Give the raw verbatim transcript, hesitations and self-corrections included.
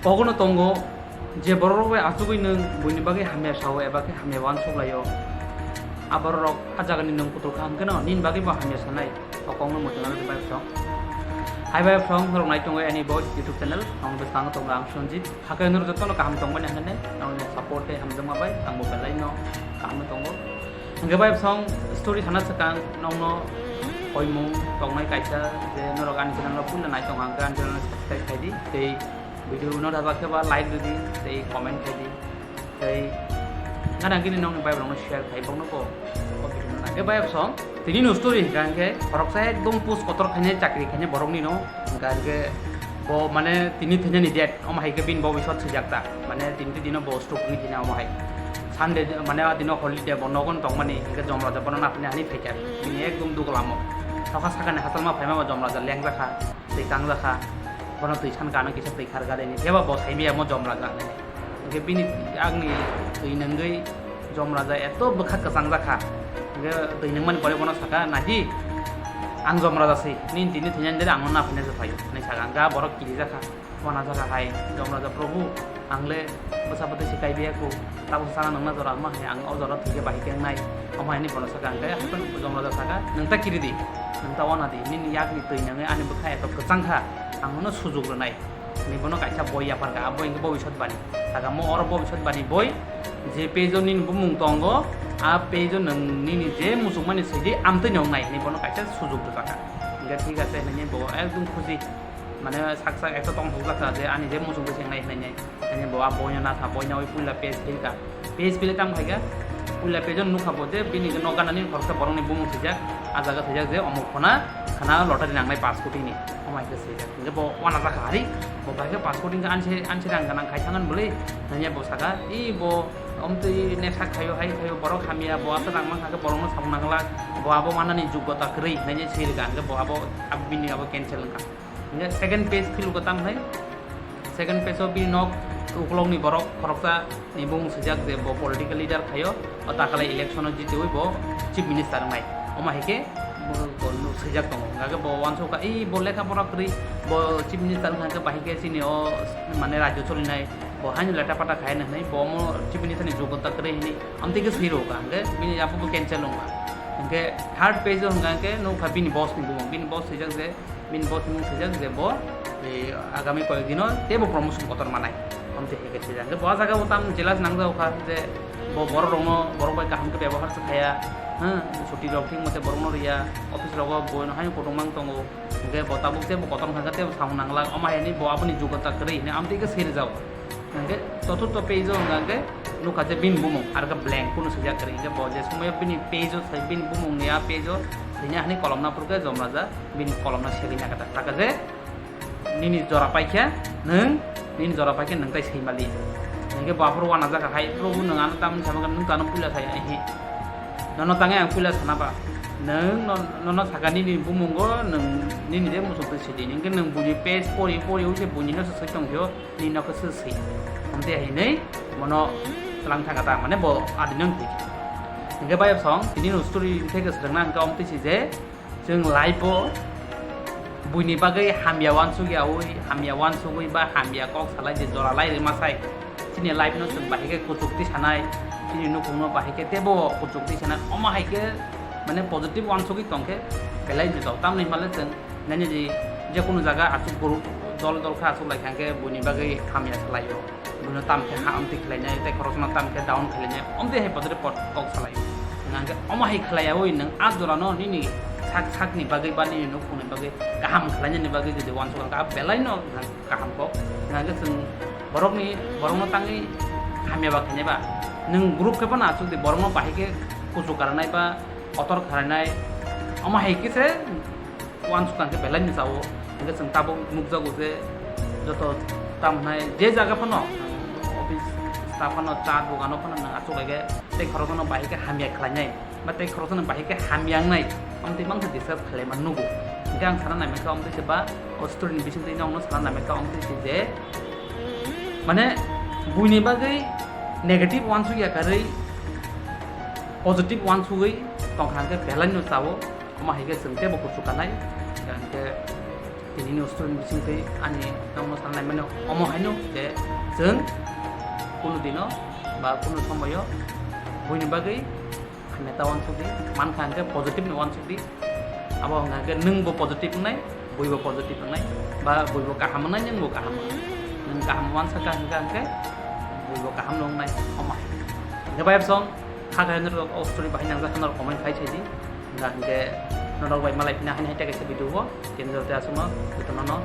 Kogono tongo, je bororok bai achugwi nwng buini bagwi hamya sao eba khe hamya uansuk laio, a bororok a jagani nwng kutul kha hwnkhe no nini bagwi bo hamya sanai, o kokno muchungna rwdi bai bwsong. Hai bai bwsong, norok nai tongo ani bo YouTube channel, ang bwskango tongo ang Sanjit. Hakhe norok jotono kaham tongmani hwnwi norokni support tei hamjakma bai ang bo belai no kaham tongo. Hwnkhe bai bwsong story sana swkang nokno koimung tongnai kaisa je norok ani channel no puila nai tongo hwnkhe ani channel no subscribe khai di tei video no dajak khe ba like rwdi tei comment khai di tei gana gini nokni bai rokno share khai bokno bo o video no nai. Hwnkhe bai bwsong tini no story hwnkha hwnkhe khoroksa ekdom post kotor khainai chakri khainai borokni no hwnkha hwnkhe bo mane tini thwinani date omo hai khe bini bo biswt swijak ta mane tini dino bo stroke wngwi thwina omo hai Sunday mane a dino holiday bo nogo tongmani hwnkhe Jomraja bono naphina hani phaikha bini ekdom duk lamo nokha sakani hachal ma phaima bo Jomraja lengjakha twi tangjakha bono twi sankha ano kisa twi khar gadeni phiyaba bo saimaya mo Jomraja hinwi. Hwnkhe bini agni twi nungwi Jomraja eto bwkha kwchang jakha. Hwnkhe twi nungmani pore bono saka, "Naidi, ang Jomraja se, nini tini thwinani dere ang no naphina se phaio," hinwi saka. Hwnkhe a borok kiri jakha, wana jakha hai, Jomraja, "Probhu, ang le bwsa bwtwi se kaibiya kho, tabuk sana nungna jora wngma hai, ang o jora thwikhe bahai khe wngnai." Omo hai hinwi bono saka, hwnkhe Jomraja saka, "Nwng ta kiri di, nwng ta wana di, nini yakni twi nungwi ani bwkha eto kwchang kha, ang nono sujuk rwnai." Ni bono kaisa boi yapharkha, a boi hwnkhe Bobiswat Bani. Saka mo oro Bobiswat Bani boi, je page o nini bumung tongo, a page o nwng nini je muchungmani sidi amtwi no wngnai hinwi bono kaisa sujuk rwjakha. Hwnkhe thik ase hinwi bo ekdom khusi, mane sak sak ekta tongthokjakha je ani je muchungtwi se wngnai hinwi. Hinwi bo a boino nakha, boino ui puila page philkha. Page phile tamo khaikha, puila page o nukha bo je bini nok ganani khoroksa borokni bumung swijak, a jaga swijak je omuk phona khana lottery nangnai pass koti ni, omo hai khe swijak. Hingke bo wana jakha hari, bo bai khe pass koti hingke anse, anse rang ganang khai thangan bwlwi, hingke bo saka, "I bo omtwi ne sak khaio, hai khaio, borok hamya, bo aswk rang mankha khe borokno samung nangla, bo abo manani jugota kwrwi," hinwi swi rwkha, hingke bo abo, abo bini abo cancel wngkha. Hingke second page philugo tamo hai, second page o bini nok ukulokni borok khoroksa ni bumung swijak je bo political leader khaio, o takhalai election o jitiwi bo chief minister wngnai. Omo hai khe bo, bo swijak tongo. Hingke bo uansukha, "I bo lekha pora kwrwi, bo chief minister wngkha khe bahai khe chini o mane rajyo cholinai, bo haino leta pata khai hinwi bo omo chief minister ni jugota kwrwi hinwi amtwi khe swi rwkha." Hingke bini abo bo cancel wngkha. Hingke third page o hingka khe nukha bini boss ni bumung, bini boss swijak je Bini boss ni mung swijak je bo, eh, agami koyek dino teibo promotion kotor manai. Amtwi hai khe swijak. Hingke bo ah jaga o tam jealous nangjago kha je bo borok rokno, borok bai kaham khe bebohar se khaya. Hm, chuti rok thik mote borokno riya. Office rogo boino haino kutung mang tongo. Hingke bo tabuk teibo kotor wngkha khe teibo samung nangla. Omo hai hinwi bo aboni jugota kwrwi hinwi amtwi khe swi rwjago. Hingke choturtho page o hingka khe nukha je bini bumung, aro khe blank, kunu swijak kwrwi. Hingke bo je somoyo bini page o sai, bini bumung ni a page o swinya hinwi kolomna phuru khe Jomraja bini kolomno segwi nai khe ta saka je, "Nini jora paikhe nwng, nini jora paikhe nwng tai swi mali." Hingke bo aphuru wana jakha hai, "Probhu, nwng ano tamni sama khe nwng to ano puila saya," ehe. "Nono tangwi ang puila sana ba? Nwng no-, nono saka nini bumungo nwng nini je muchungtwi sidi. Hingke nwng buini page pori pori ui se buini no se swi tongphio." Ni nokhe se swi. Amtwi hai hinwi bono twlang thangkha ta, mane bo adino wngtwi. Hingke bai song, tini no story theke swrwngna hingke amtwi si je, chwng life o buini bagwi hamya uansuk yaui, hamya uansugwi ba hamya kok salai je jora lai rwma sai. Chini life no chwng bahai khe kuchuk twi sanai, chini nukhung no bahai khe teibo kuchuk twi sanai. Omo hai khe mane positive uansugwi tongkhe belai jotao. Tamni hwnba le chwng Nini di jekunu jaga aswk group dol dol khe aswk lai kha hwnkhe buini bagwi hamya khlaio. Buino tam khe ha amtwi khlainai, tei khoroksa no tam khe down khlainai, amtwi hai bodol pot kok salaio. Hwnkhe omo hai khlaiyaui nwng a jorano nini sak sakni bagwi ba nini nukhungni bagwi kaham khlainani bagwi jodi uansuk kha, belai no kaham kok. Hwnkhe chwng borokni, borokno tangwi hamya ba khainai ba. Nwng group khe phano aswk di borokno bahai khe kuchuk karnai ba kotor khlainai, omo hai khe se uansukha hwnkhe belai ni sao. Hwnkhe chwng tabuk nukjago je joto tam hwnai je jaga phano office staff phano cha dogano phano nwng achuk lai khe tei khoroksa no bahai khe hamya khlainai ba tei khoroksa no bahai khe hamya wngnai, amtwi mangsa discuss khlaima nugo. Hwnkhe ang sana naimikha amtwi se ba o story ni bisingtwi nokno sana naimikha amtwi se je mane buini bagwi negative uansuk ya karwi positive uansugwi tongkha hwnkhe belai no sao. Omo hai khe chwng teibo kuchuk kanai, hwnkhe Tini ni story ni bising twi ani nokno sanai mano omo haino je chwng kunu dino ba kunu somoyo buini bagwi hameta wansukdi, mankha hwnkhe positive no wansukdi. Abo hwnkha hwnkhe nwng bo positive wngnai, bui bo positive wngnai, ba bui bo kaham wngnai, nwng bo kaham wngnai. Nwng kaham wansa kha hwnkha hwnkhe bui bo kaham no wngnai, omo hai. Hwnkhe bai song kha kha norok o story bahai nangjak norok comment khai saidi. Hwnkha hwnkhe norok bai malai phina haini hai tei kaisa video o, tini joto aswkno jotono no